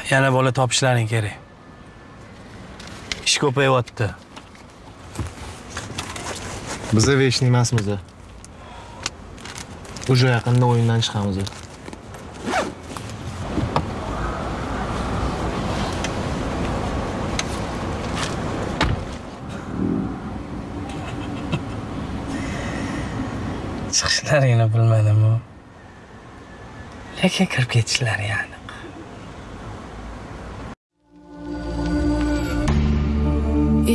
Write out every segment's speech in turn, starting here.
Yana bola topishlaring kerak. Ish ko'payyapti. Biza vechni emasmiz. Уже yaqinda o'yindan chiqamiz. Chiqishlaringni bilmadim-u. Lekin kirib ketishlari aniq.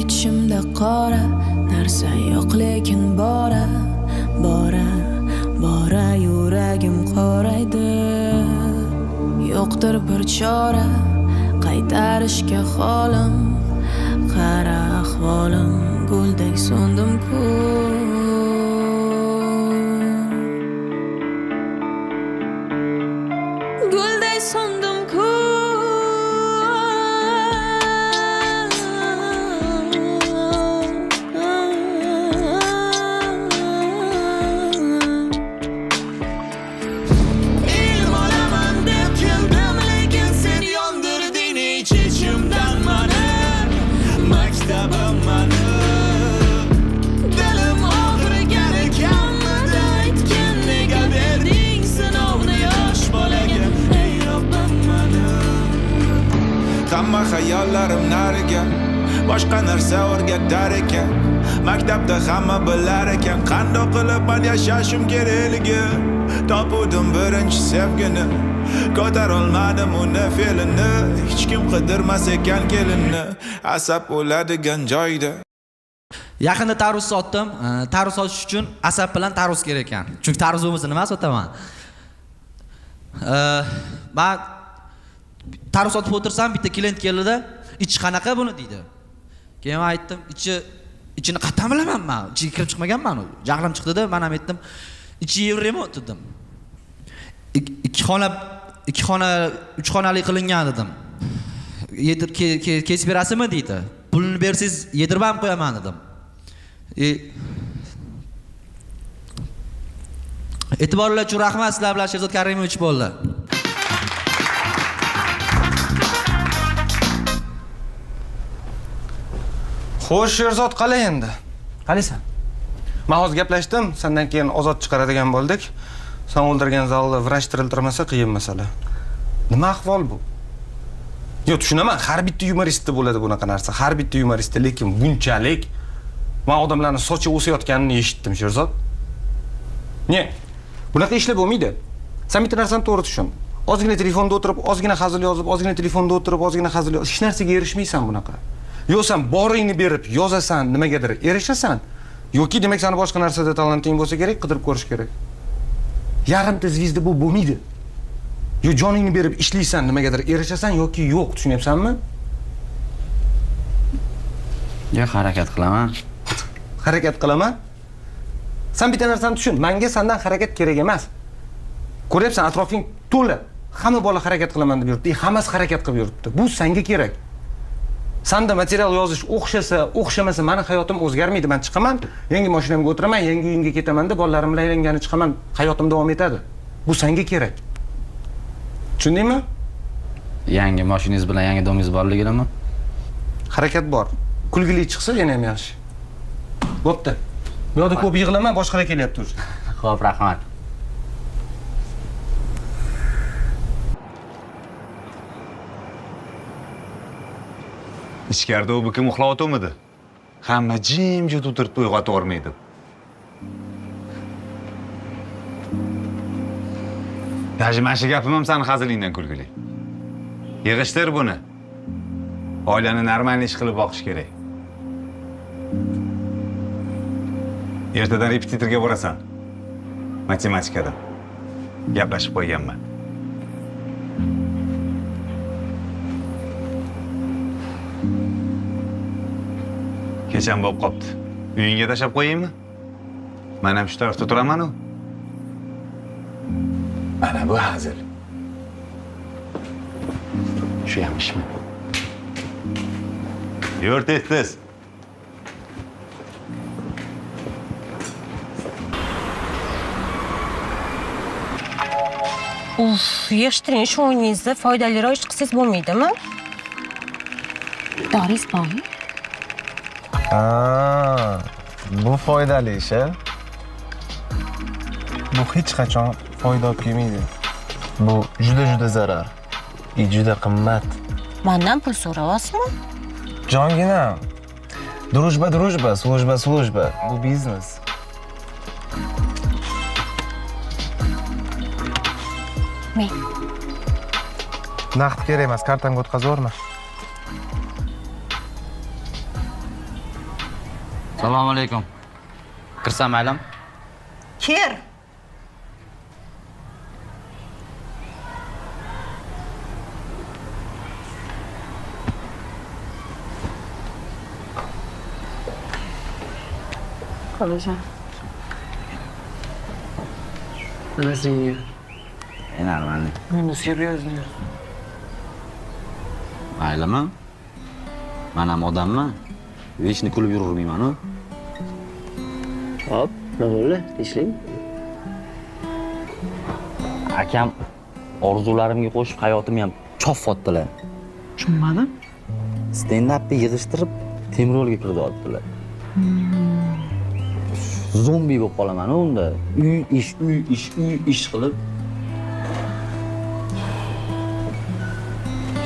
İçimde qora narsa yo'q, lekin bora bora bora yuragim qoraydi. Yo'qdir bir chora qaytarishga holim, qara ahvolim, guldek so'ndim-ku. Guldek so'ndim-ku. İlm olaman deb keldim, lekin sen yondirding ich-ichimdan mani. Maktabim mani. Dilim og'rigan ekanmidi, aytgin nega berding sinovni yosh bolaga, ey Robbim mani. Hamma xayollarim nariga, boshqa narsa o'rgatar ekan. Maktabda hamma bilar ekan qandoq qilib man yashashim kerakligi. Topuvdim birinchi sevgini, ko'tarolmadim uni fe'lini. Hech kim qidirmas ekan kelinni, asab o'ladigan joyda. Yaqinda tarvuz sotdim. Tarvuz sotish uchun asab bilan tarvuz kerak ekan. Chunki tarvuz bo'lmasa nima sotaman? Men tarvuz sotib o'tirsam bitta klient keldida, ichi qanaqa buni deydi. Keyin men aytdim, ichini qayerdan bilaman men? Ichiga kirib chiqmaganman u. Jahlim chiqdi-da, men ham aytdim, ichi yevremont dedim. Ikki xona, ikki xona, uch xonali qilingan dedim. Yedir, kesib berasizmi deydi. Pulini bersangiz yedirib ham qo'yaman dedim. E'tiborlar uchun rahmat, sizlar bilan Sherzod Karimovich bo'ldi. Xo'sh, Sherzod, qalay endi? Qalaysan? Men hozir gaplashdim, sendan keyin Ozod chiqaradigan bo'ldik. Sen o'ldirgan zalda vrach tiriltirmasa qiyin masala. Nima ahvol bu? Yo'q, tushunaman, har bitta yumoristda bo'ladi bunaqa narsa, har bitta yumoristda, lekin bunchalik men odamlarni sochi o'sayotganini eshitdim, Sherzod. Ne? Bunaqa ishlar bo'lmaydi. Sen bitta narsani to'g'ri tushun. Ozgina telefonda o'tirib, ozgina hazil yozib, ozgina telefonda o'tirib, ozgina hazil yozib, hech narsaga erishmaysan bunaqa. Yo sen boringni berib yozasan, nimagadir erishasan, yoki demak seni boshqa narsada talanting bo'lsa kerak, qidirib ko'rish kerak. Yarimta zvizda bu bo'lmaydi. Yo joningni berib ishlaysan, nimagadir erishasan yoki yo'q, tushunyapsanmi? Yo'q, harakat qilaman. Harakat qilaman? Sen bitta narsani tushun, menga sendan harakat kerak emas. Ko'ryapsan, atrofing to'la. Hamma bola harakat qilaman deb yuribdi, hammasi harakat qilib yuribdi. Bu senga kerak. Senda material yozish o'xshasa, o'xshamasa meni hayotim o'zgarmaydi. Men chiqaman, yangi mashinamga o'tiraman, yangi uyimga ketaman deb bolalarim bilan aylangani chiqaman, hayotim davom etadi. Bu senga kerak. Tushundingmi? Yangi mashinangiz bilan yangi domingiz borliginimi? Harakat bor. Kulgili chiqsa yana ham yaxshi. Bo'pti. Bu yoqda ko'p yig'lama, boshqalar kelyapti уже. Xo'p, rahmat. Ichkarida u kim uxlayotganmidi? Hamma jimjit o'tirib uyg'otib yubormaydi. Даже mana shu gapim ham seni hazilingdan kulgili. Yig'ishtir buni. Oilani normal ish qilib boqish kerak. Ertadan repetitorga borasan. Matematikadan. Gaplashib qo'yganman. Kecham bo'lib qopti. Uyingga tashlab qo'yaymi? Men ham shu tarafda turaman-u. Mana bu hazil. Shu ham ishmi? Yur tez-tez. Uf, yig'ishtiring shu o'yningizni, foydaliroq ish qilsangiz bo'lmaydimi? Doringiz bormi? Ha, bu foydali ish, a? Bu hech qachon foyda olib kelmaydi. Bu juda-juda zarar. Juda qimmat. Mandan pul so'rayapsizmi? Jonginam. Дружба, дружба, служба, служба. Bu biznes. Men. Naqd kerak emas, kartamga o'tkazaverma. Assalomu alaykum. Kirsam maylimi? Kir. Xolajon. Настроение? Нормально. Ну, серьезно. Maylimi? Men ham odamman. Vechni kulib yuravermayman-u. Hop, nima bo'ldi? Tinchlikmi? Akam orzularimga qo'shib hayotimni ham chopyaptilar. Tushunmadim. Stand-upni yig'ishtirib temir yo'lga kirib. Zombi bo'lib qolaman unda. Uy ish, uy ish, uy ish qilib.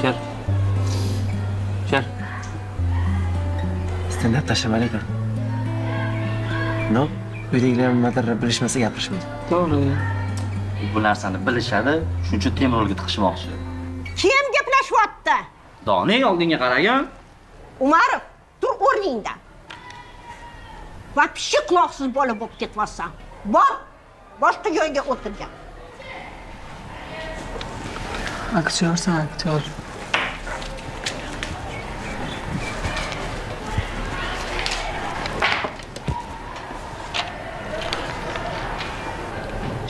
Sher. Sher. Stand-up tashlama lekin. No, uydagilar nimadir bilishmasa gapirishmaydi. To'g'ri. Bu narsani bilishadi, shuning uchun temir yo'lga tiqishmoqchi. Kim gaplashyapti? Doning oldinga qaragan. Umarov, tur o'rningda. Вообще quloqsiz bola bo'lib ketyapsan. Bor, boshqa joyga o'tirgan. Aktyorsan, aktyor.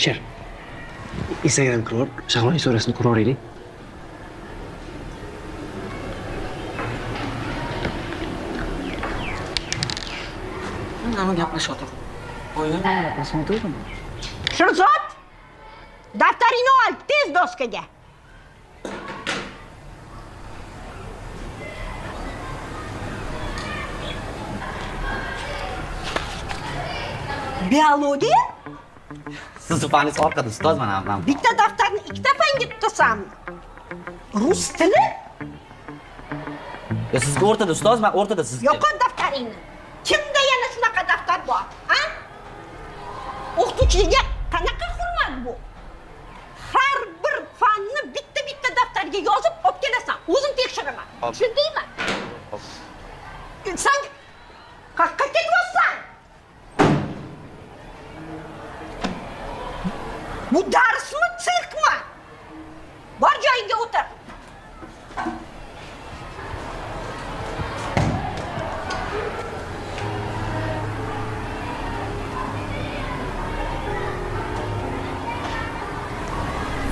Sher. Instagram kirib, Shahlo istoriyasini ko'raveraylik. Nima gaplashyapti? Sherzod, daftaringni ol, tez doskaga. Biologiya? Siz faningiz orqada ustoz, mana men. Bitta daftarni ikkita fanga tutasanmi? Rus tili? Sizga o'rtada ustoz, men o'rtada sizga. Yo'qot daftaringni. Kimda yana shunaqa daftar bor, a? O'qituvchiga qanaqa hurmat bu? Har bir fanni bitta-bitta daftarga yozib olib kelasan. O'zim tekshiraman. Tushundingmi? Sen qayerga ketyapsan? Bu darsmi, sirkmi? Bor joyingga o'tir.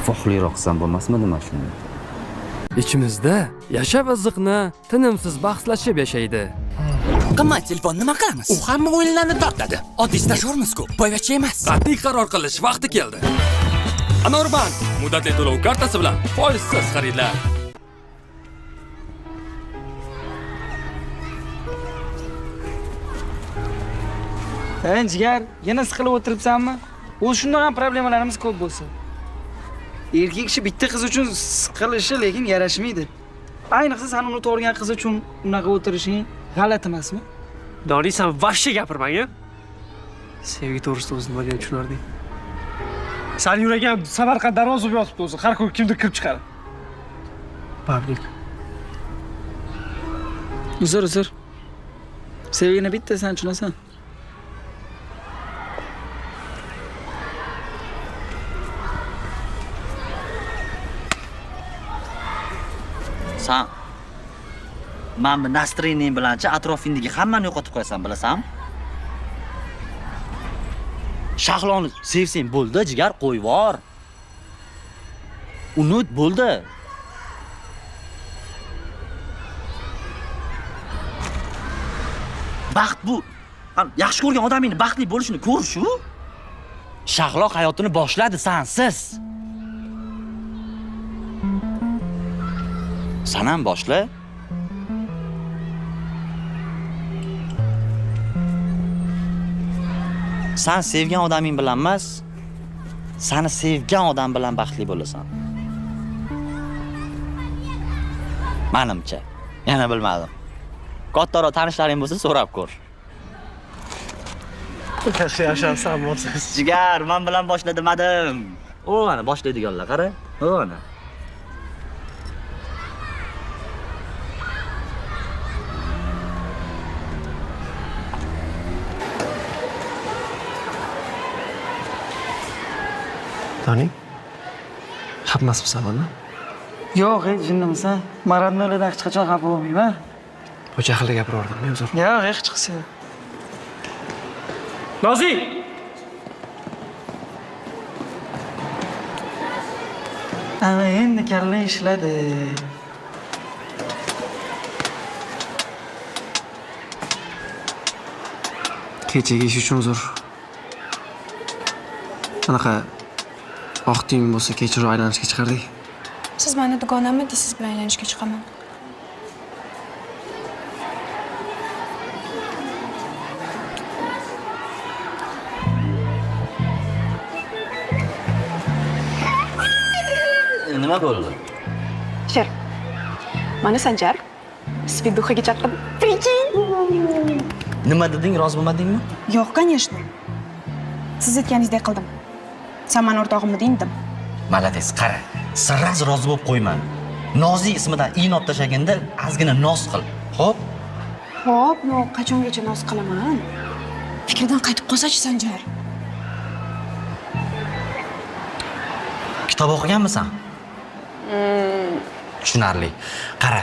Fohliroq qilsam bo'lmasmidi mana shuni? Ichimizda yashab iziqni tinimsiz bahslashib yashaydi. Qimmat telefon nima qilamiz? U hamma o'yinlarni tortadi. Oddiy stajyormiz-ku, boyvachcha emas. Qat'iy qaror qilish vaqti keldi. Anor Bank muddatli to'lov kartasi bilan foizsiz xaridlar. Ey jigar, yana siqilib o'tiribsanmi? O'zi shundan ham problemalarimiz ko'p bo'lsin. Erkak kishi bitta qiz uchun siqilishi lekin yarashmaydi. Ayniqsa sen uni to'g'rigan qiz uchun unaqa o'tirishing g'alati emasmi? Doniy, sen vahshiy gapirmang-a. Sevgi to'g'risida o'zi nima degan tushunarding. San yuraging ham Samarqand darvoza bo'lib yotibdi o'zi. Har kun kimdir kirib chiqadi. Pablik. Uzr, uzr. Sevgini bitta sen tushunasan. Sen mana bu настроение bilanchi atrofingdagi hammani yo'qotib qo'yasan, bilasanmi? Shahloni sevsang bo'ldi, jigar qo'yvor. Unut bo'ldi. Baxt bu. Yaxshi ko'rgan odamingni baxtli bo'lishini ko'rish-u. Shahlo hayotini boshladi sansiz. San ham boshla. San sevgan odaming bilan emas, seni sevgan odam bilan baxtli bo'lasan. Menimcha. Yana bilmadim. Kattaroq tanishlaring bo'lsa so'rab ko'r. Yaxshi, yaxshi, san borsiz. Jigar, men bilan boshla demadim. O, mana boshlaydiganlar, qara. O, mana. Doning? Xafa emasmisan, mana? Yo'q, ey, jinnimisan? Maradnolardan hech qachon xafa bo'lmayman. Bu jahlda gapiraverdim, men uzr. Yo'q, hech qisi. Nozi! Ana endi kalla ishladi. Kechagi ish uchun uzr. Anaqa vaqting bo'lsa kechroq aylanishga chiqardik. Siz meni dugonammi deysiz bilan aylanishga chiqaman. Nima bo'ldi? Sher. Mani Sanjar sviduxaga chaqirdi. Прикинь. Nima deding, rozi bo'lmadingmi? Yo'q, конечно. Siz aytganingizdek qildim. Sen meni o'rtog'immi dedim. Malades, qara. Sirraz rozi bo'lib qo'yma. Nozi ismidan in olib tashlaganda ozgina noz qil. Xo'p? Xo'p, no, qachongacha noz qilaman? Fikridan qaytib qolsa-chi Sanjar? Kitob o'qiganmisan? Tushunarli. Qara.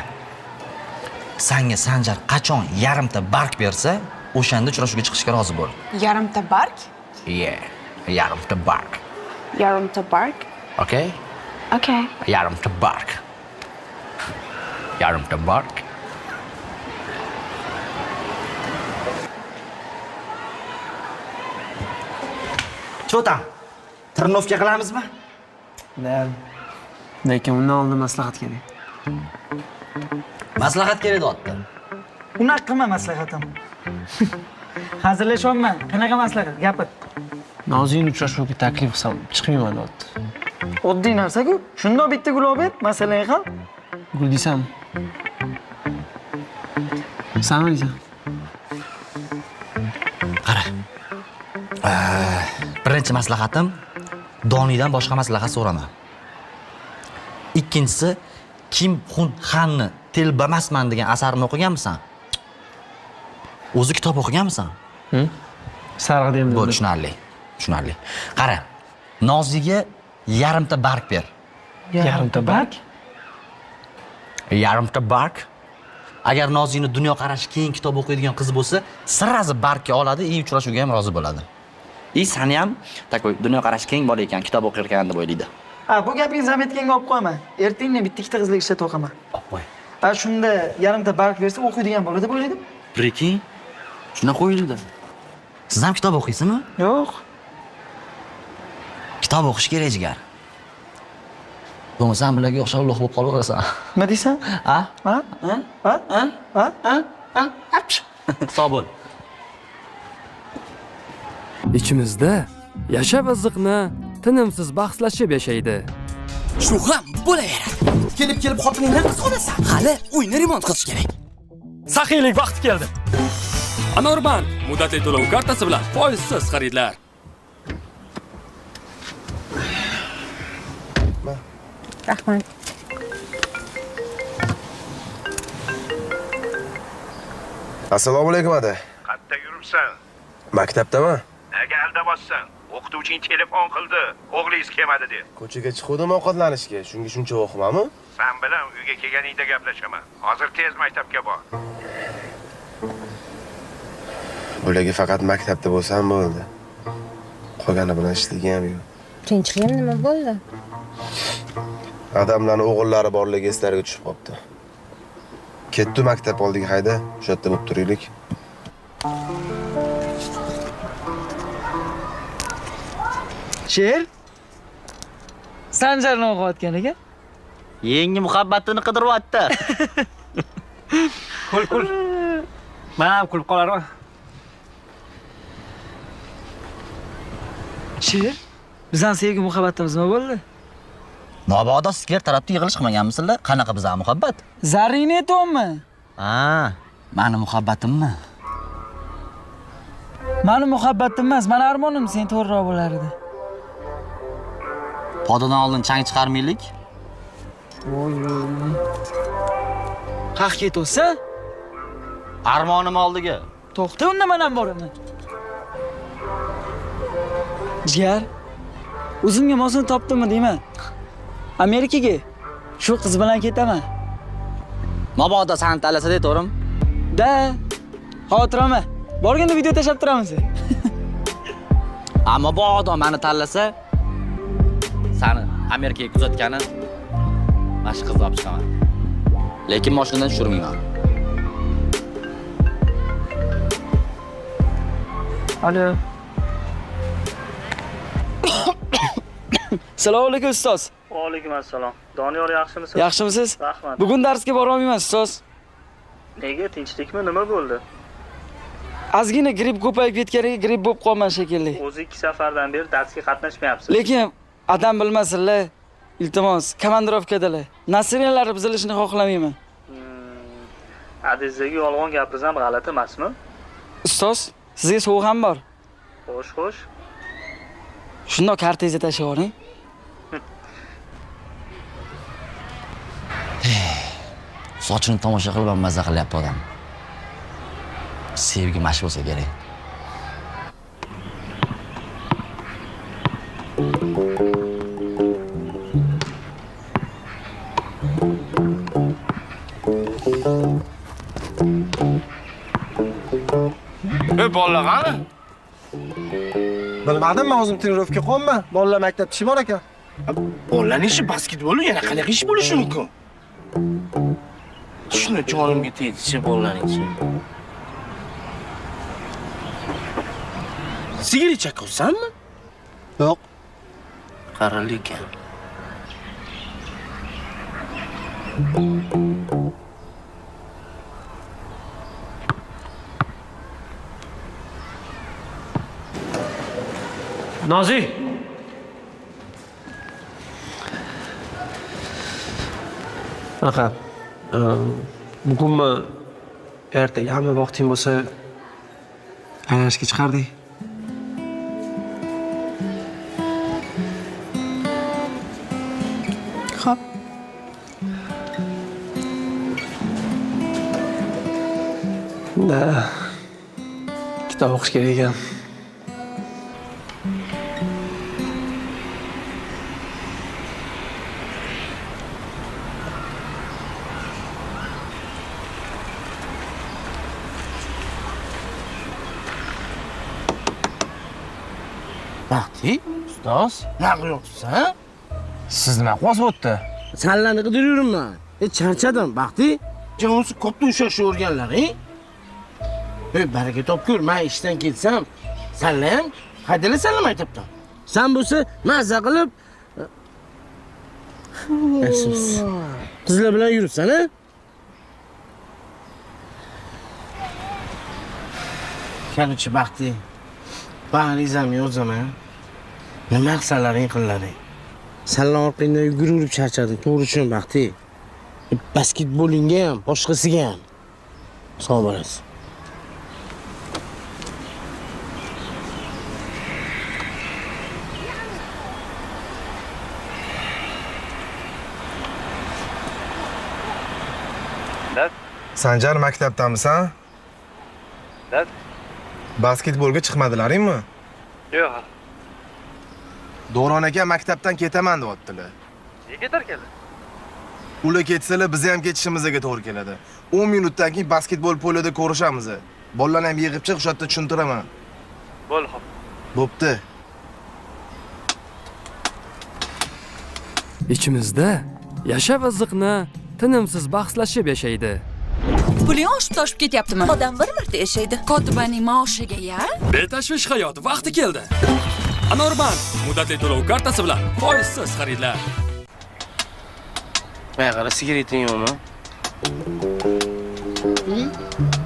Sanga Sanjar qachon yarimta bark bersa, o'shanda uchrashuvga chiqishga rozi bo'l. Yarimta bark? Yeah, yarimta bark. Yarimta bark? Okay? Okay. Yarimta bark. Yarimta bark. Cho'tam. Tirnovka qilamizmi? Da. Lekin undan oldin maslahat kerak. Maslahat kerak deyapti. Unaqa qilma maslahatim. Hazillashyapman. Qanaqa maslahat? Gapir. Noziyni uchrashuvga taklif qilsam chiqmayman deyapti. Oddiy narsa-ku. Shundoq bitta gul olib ber, masalani hal. Gul deysanmi? San nima deysan? Qara. Birinchi maslahatim, Doniydan boshqa maslahat so'rama. Ikkinchisi, Kim Xun Xanni Telbamasman degan asarini o'qiganmisan? O'zi kitob o'qiganmisan? Sarg'i deyman. Bu tushunarli. Tushunarli. Qara, Noziga yarimta bark ber. Yarimta bark? Yarimta bark. Agar Noziyni dunyoqarashi keng kitob o'qiydigan qiz bo'lsa, sirrazi barkka oladi, и uchrashuvga ham rozi bo'ladi. И sani ham takoy dunyoqarashi keng bola ekan, kitob o'qir ekan deb o'ylaydi. Ha, bu gapingizni zametganga olib qo'yma. Ertangi bitta ikkita qizlik ishlatib o'qaman. Olib qo'y. Ha, shunda yarimta bark bersa o'qiydigan bola deb o'yladim. Prikин, shuna qo'yildi. Siz ham kitob o'qiysizmi? Yo'q. Kitob o'qish kerak, jigar. Bo'lmasam bularga o'xshab lo'q bo'lib qolaverasan. Nima deysan? Ha? Ha? Ha? Ha? Ha? Ha? Ha? Ha? Sog' bo'l. Ichimizda yashab iziqni tinimsiz bahslashib yashaydi. Shu ham bo'laveradi. Kelib-kelib xotiningdan qiz olasan. Hali uyni remont qilish kerak. Saxiylik vaqti keldi. Anorbank muddatli to'lov kartasi bilan foizsiz xaridlar. Rahmat. Assalomu alaykum ada. Qayerda yuribsan? Maktabdaman. Nega aldabossan? O'qituvching telefon qildi, o'g'lingiz kelmadi deb. Ko'chaga chiquvdim ovqatlanishga, shunga shuncha vahimami? Sen bilan uyga kelganingda gaplashaman. Hozir tez maktabga bor. Bularga faqat maktabda bo'lsam bo'ldi. Qolgani bilan ishligi ham yo'q. Tinchligim nima bo'ldi? Odamlarning o'g'illari borligi eslariga tushib qopti. Ketdi maktab oldiga hayda, o'sha yerda bo'lib turaylik. Sher? Sanjarni o'qiyotgan ekan. Yangi muhabbatini qidiryapti. Kul, kul. Men ham kulib qolarman. Sher, bizning sevgi muhabbatimiz nima bo'ldi? Mabodo sizlar tarafda yig'ilish qilmaganmisizlar? Qanaqa bizning muhabbat? Zarrini aytyapman. Ha, mani muhabbatimmi? Mani muhabbatim emas, mani armonim sen to'g'riroq bo'lar edi. Podadan oldin chang chiqarmaylik. Voy voy. Qaq ketyapsan? Armonim oldiga. To'xta, unda men ham boraman. Jigar, o'zimga mosini topdimmi deyman. Amerikaga shu qiz bilan ketaman. Mabodo seni tanlasa de, to'g'rimi? Da, xavotir olma. Borganda video tashlab turamiz. Ammo mabodo meni tanlasa, seni Amerikaga kuzatgani mana shu qizni olib chiqaman. Lekin mashinadan tushirmayman. Alo. Assalomu alaykum ustoz. Va alaykum assalom. Doniyor yaxshimisiz? Yaxshimisiz? Rahmat. Bugun darsga bora olmayman ustoz. Nega, tinchlikmi? Nima bo'ldi? Ozgina gripp ko'payib ketganiga gripp bo'lib qolman shekilli. O'zi 2 safardan beri darsga qatnashmayapsiz. Lekin adam bilmasinlar, iltimos, komandirovkadalar. Nasriyanlari buzilishini xohlamayman. Adizdagi yolg'on gapirsam g'alati emasmi? Ustoz, sizga sovg'am bor. Xo'sh, xo'sh. Shundoq kartangizga tashlab yuboring. Sochini tomosha qilib ham mazza qilyapti odam. Sevgi mash bo'lsa kerak. Ey bolalar qani? Bilmadim, men o'zim trenirovka qilyapman. Bolalar maktabda ishi bor ekan. Bolalarning ishi basketbol, yana qanaqa ish bo'lishi mumkin? Shuni jonimga tegdi, bolalarning ishi. Sigaret chekayapsanmi? Yo'q. Qarali ekan. Nozi. Anaqa, bugunmi ertaga hamma vaqting bo'lsa aylanishga chiqardik. Xo'p. Da. Kitob o'qish kerak ekan. Baxti, ustoz, nima qilyapsan? Siz nima qilyapsiz bu yerda? Sanlarni qidirib yuribman. Charchadim, Baxti. Jonsi ko'pda ushlashib o'rganlaring. Ey, baraka topkur, men ishdan kelsam, sanlar ham haydalasanlar maktabdan. San bo'lsa mazza qilib yaxshimiz. Qizlar bilan yuribsan, a? Kaluchi Baxti, bag'ringizam yozaman. Nima qilsalaring qillaring. Sanlar orqangdan yugurib charchadim, to'g'ri tushun Baxti. Basketbolingga ham, boshqasiga ham. Sog' bo'lasiz. Sanjar maktabdamisan? Da. Basketbolga chiqmadilaringmi? Yo'q. Do'ron aka maktabdan ketaman deyaptilar. Nega ketarkanlar? Ular ketsalar biz ham ketishimizga to'g'ri keladi. 10 minutdan keyin basketbol polida ko'rishamiz. Bolalarni ham yig'ib chiq, o'sha yerda tushuntiraman. Bo'ldi, xo'p. Bo'pti. Ichimizda yashab iziqni tinimsiz bahslashib yashaydi. Puling oshib toshib ketyaptimi? Odam bir marta yashaydi. Kotibaning maoshiga ya. Betashvish hayot vaqti keldi. Anorbank muddatli to'lov kartasi bilan foizsiz xaridlar. Mana qara, sigareting yo'qmi?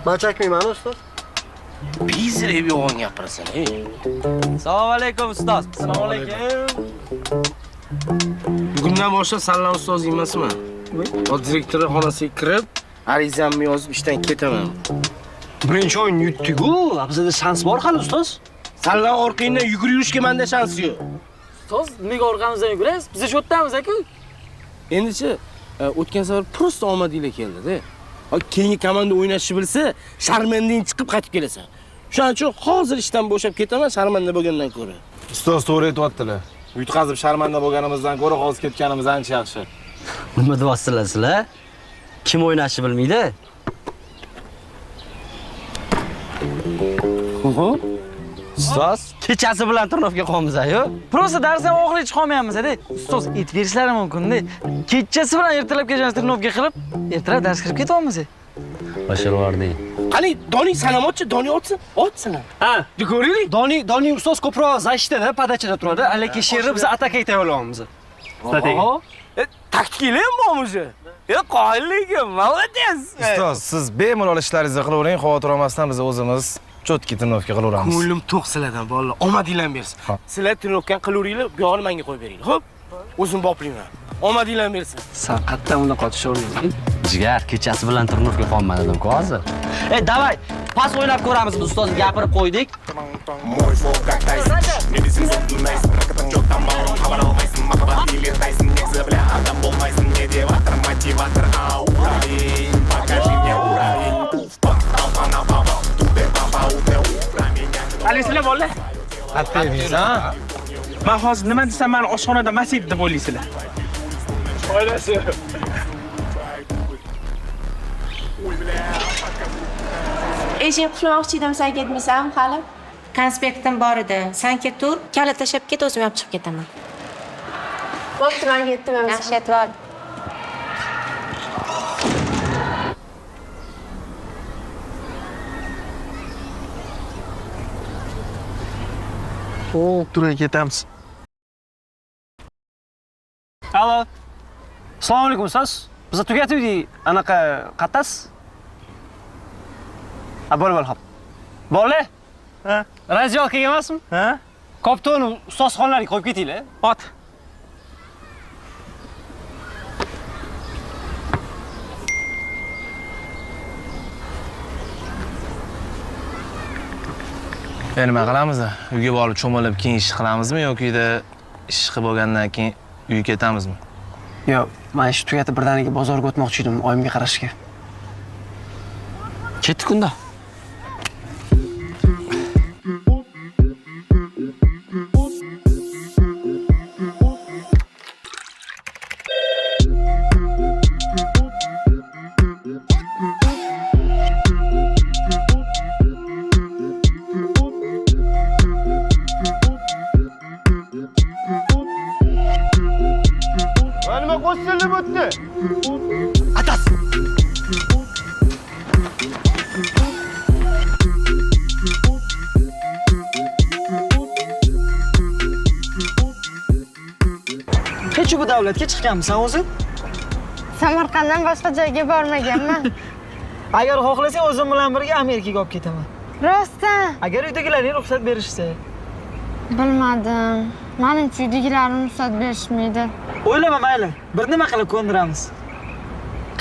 Man chakmayman, ustoz. Bezirib yolg'on gapirasan, ey. Assalomu alaykum ustoz. Assalomu alaykum. Bugundan boshlab sanlan ustozing emasman. Hozir direktor xonasiga kirib, arizamni yozib ishdan ketaman. Birinchi o'yin yutdik-ku, bizda shans bor hali ustoz. Sanlan orqangdan yugurib yurishga menda shans yo'q. Ustoz, nimaga orqamizdan yugurasiz? Biz shu yerdamiz-ku. Endichi, o'tgan safar prosta omadinglar keldi-da. Keyingi komanda o'ynashni bilsa, sharmandang chiqib qaytib kelasan. Shuning uchun hozir ishdan bo'shab ketaman, sharmanda bo'lgandan ko'ra. Ustoz to'g'ri aytibdilar. Yutqazib sharmanda bo'lganimizdan ko'ra hozir ketganimiz ancha yaxshi. Nima deyapsizlar sizlar? Kim o'ynashni bilmaydi? Ustoz, kechasi bilan turnovga qolamiz-ku. Prosta darsdan oxiriga chiqa olmayapmiz-da. Ustoz aytib berishlari mumkin-da. Kechasi bilan ertalabgacha turnovga qilib, ertalab dars kirib ketyapmiz. Oshirvording. Qani, Doni salom otchi, Doni otsin, ot salom. Ha, ko'ringlik. Doni, Doni ustoz ko'proq защитада, podachada turadi, lekin sherni biz atakaga tayyorlayapmiz. Strategiya. Taktikali ham bormi o'zi? Qoyilligim, молодец. Ustoz, siz bemalol ishlaringizni qilavering, xavotir olmasdan biz o'zimiz cho'tki trenirovka qilaveramiz. Ko'nglim to'q sizlardan, bolalar. Omadinglarni bersin. Sizlar trenirovkani qilaveringlar, bu yog'ini menga qo'yib beringlar, xo'p? O'zim boplayman. Omadinglarni bersin. San qatdan undan qochish o'rningizmi? Jigar, kechasi bilan turnovga qolman dedim-ku hozir. Ey, davay, pas o'ynab ko'ramiz biz ustoz gapirib qo'ydik. Qalaysizlar bolalar? Qattiq ha? Men hozir nima desam, meni oshxonada mas edi deb o'ylaysizlar. Oilasi. Eshik qulflamoqchi edim, sen ketmaysanmi hali? Konspektim bor edi. Sen ket tur, kalit tashlab ket, o'zim yopib chiqib ketaman. Bo'pti, men ketdim. Yaxshi, e'tibor. To'g'ri ketamiz. Alo. Assalomu alaykum ustoz. Biz tugatdik, anaqa qattasiz? Ha, bo'l, bo'l, hop. Bolalar? Ha? Razyoqqa emasmi? Ha? Koptoni ustozxonalarga qo'yib ketinglar. Ot. Endi nima qilamiz? Uyga borib cho'milib keyin ish qilamizmi yoki uyda ish qilib bo'lgandan keyin uyga ketamizmi? Yo'q, men ish tugatib birdaniga bozorga o'tmoqchi edim, oyimga qarashga. Ketdik unda. Nima qo'shilib o'tdi? Atas. Hech bu davlatga chiqqanmisan o'zi? Samarqanddan boshqa joyga bormaganman. Agar xohlasang o'zim bilan birga Amerikaga olib ketaman. Rostdan? Agar uydagilaring ruxsat berishsa. Bilmadim. Menimcha uydagilarim ruxsat berishmaydi. O'ylama mayli, bir nima qilib ko'ndiramiz.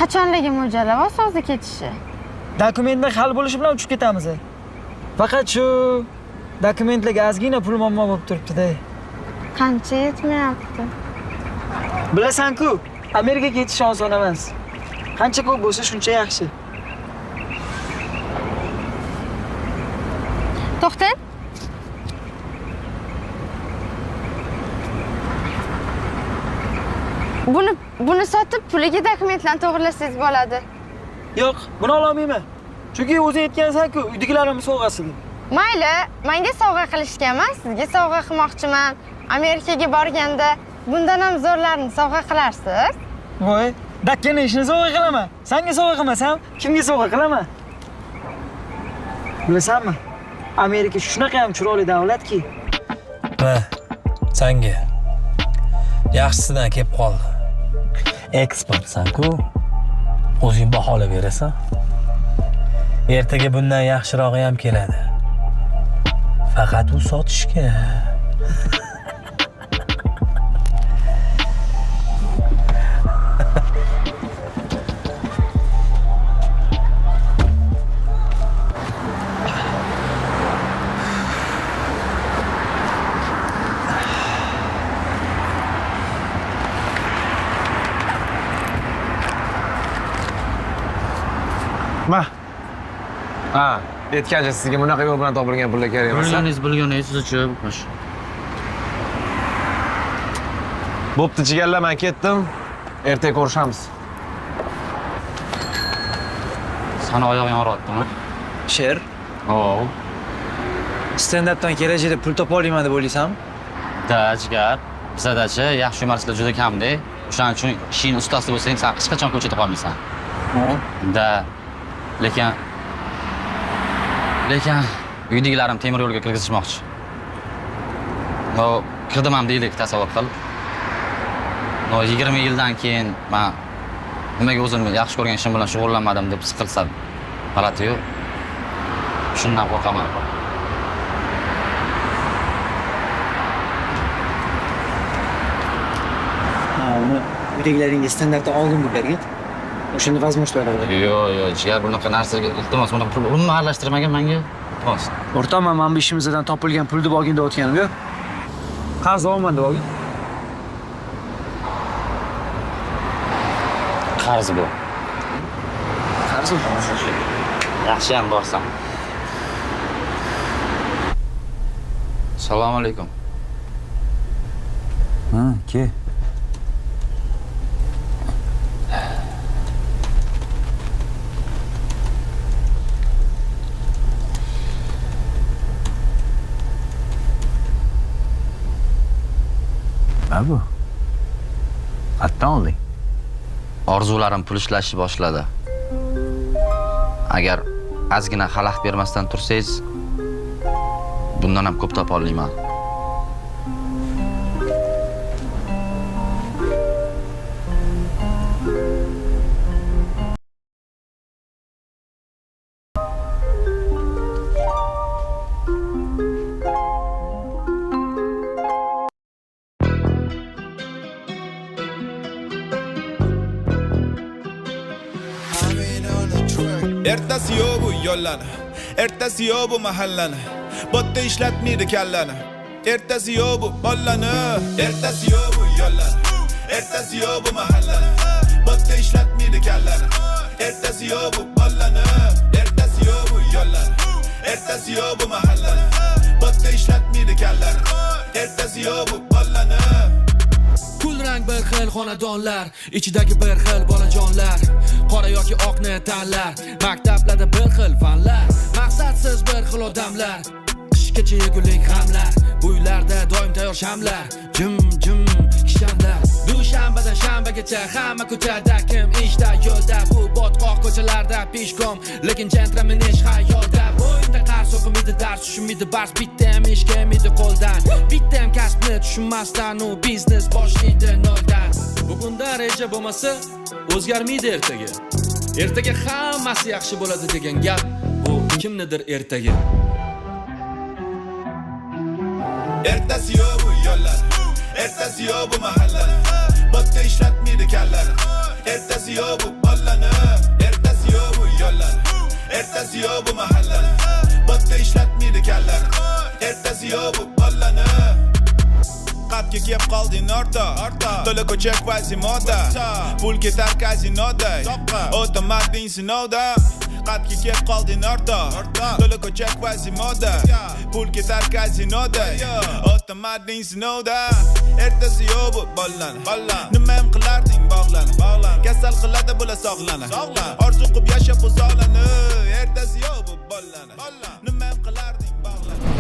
Qachonligi mo'ljallayapsiz o'zi ketishi? Dokumentlar hal bo'lishi bilan uchib ketamiz. Faqat shu dokumentlarga ozgina pul muammo bo'lib turibdi-da. Qancha yetmayapti? Bilasan-ku, Amerikaga ketish oson emas. Qancha ko'p bo'lsa shuncha yaxshi. To'xtang. Buni sotib puliga dokumentlarni to'g'rilasangiz bo'ladi. Yo'q, buni ola olmayman. Chunki o'zi aytgansan-ku, uydagilarimni sovg'asi deb. Mayli, menga sovg'a qilishga emas, sizga sovg'a qilmoqchiman. Amerikaga borganda bundan ham zo'rlarini sovg'a qilarsiz. Voy, dakkani ishini sovg'a qilaman. Senga sovg'a qilmasam, kimga sovg'a qilaman? Bilasanmi? Amerika shunaqa ham chiroyli davlatki. Ha, senga. Yaxshisidan kelib qoldi. Ekspertsan-ku. O'zing baholab berasan. Ertaga bundan yaxshirog'i ham keladi. Faqat u sotishga. Ma. Ha, aytgancha sizga bunaqa yo'l bilan topilgan pullar kerak emas. Bilganingiz, bilganingiz siz-chi. Bo'pti, jigarlar, men ketdim. Ertaga ko'rishamiz. Sani oyog'ing og'riyaptimi? Sher. Ov. Stand-updan kelajakda pul topa olaman deb o'ylaysanmi? Da, jigar. Bizadachi yaxshi yumarchilar juda kamda. O'shaning uchun ishing ustasi bo'lsang, sen hech qachon ko'chada qolmaysan. Da. Lekin uydagilarim temir yo'lga kirgizishmoqchi. No, kirdim ham deylik, tasavvur qil. No, 20 yildan keyin men nimaga o'zimni yaxshi ko'rgan ishim bilan shug'ullanmadim deb siqilsam, g'alati yo'q. Shundan qo'rqaman. Ha, uni uydagilaringga standartdan oldin deb bergin. O'shanda возможность beradi. Yo'q, yo'q, jigar, bunaqa narsaga iltimos, bunaqa pul umuman aralashtirmagin menga. Iltimos. O'rtoq, men bu ishimizdan topilgan pul deb olgin deyotganim yo'q. Qarz olman deb olgin. Qarz bu. Qarz bu. Yaxshi ham borsam. Assalomu alaykum. Ha, ke. Nima bu? Qayerdan olding? Orzularim pul ishlashni boshladi. Agar ozgina xalaqit bermasdan tursangiz, bundan ham ko'p topa olaman. Ertasi yo'q bu yo'llarni, ertasi yo'q bu mahallani, botta ishlatmaydi kallani. Ertasi yo'q bu bolani, ertasi yo'q bu yo'llarni, ertasi yo'q bu mahallani, botta ishlatmaydi kallani. Ertasi yo'q bu bolani, ertasi yo'q bu yo'llarni, ertasi yo'q bu mahallani, botta ishlatmaydi kallani. Ertasi yo'q bu bolani. Kulrang bir xil xonadonlar, ichidagi bir xil bolajonlar, qora yoki oqni tanlar, maktablarda bir xil fanlar, maqsadsiz bir xil odamlar, qishgacha yegulik g'amlar, bu uylarda doim tayyor shamlar, jim jim kishanlar. Dushanbadan shanbagacha hamma ko'chada, kim ishda yo'lda, bu botqoq ko'chalarda peshkom, lekin jentlemen ish xayolda. Bo'yinda qarz o'qimaydi dars, tushunmaydi bars, bitta ham ish kelmaydi qo'ldan, bitta ham kasbni tushunmasdan u biznes boshlaydi noldan. Bugundan reja bo'lmasa o'zgarmaydi ertaga. Ertaga hammasi yaxshi bo'ladi degan gap bu kimnidir ertagi. Ertasi yo'q bu yo'llar, ertasi yo'q bu mahallani, botta ishlatmaydi kallani. Ertasi yo'q bu bolani, ertasi yo'q bu yo'llar, ertasi yo'q bu mahallani, botta ishlatmaydi kallani. Ertasi yo'q bu bolani. Qatga kelib qolding o'rtoq, to'la ko'cha Quasimoda, pul ketar kazinoda, o'tamading sinovda. Qatga kelib qolding o'rtoq, to'la ko'cha Quasimoda, pul ketar kazinoda, o'tamading sinovda. Ertasi yo'q bu bolani, nima ham qilarding bog'lani, kasal qiladi bular sog'lani, orzu qilib yashab uzoqlani. Ertasi yo'q bu bolani, nima ham qilarding bog'lani.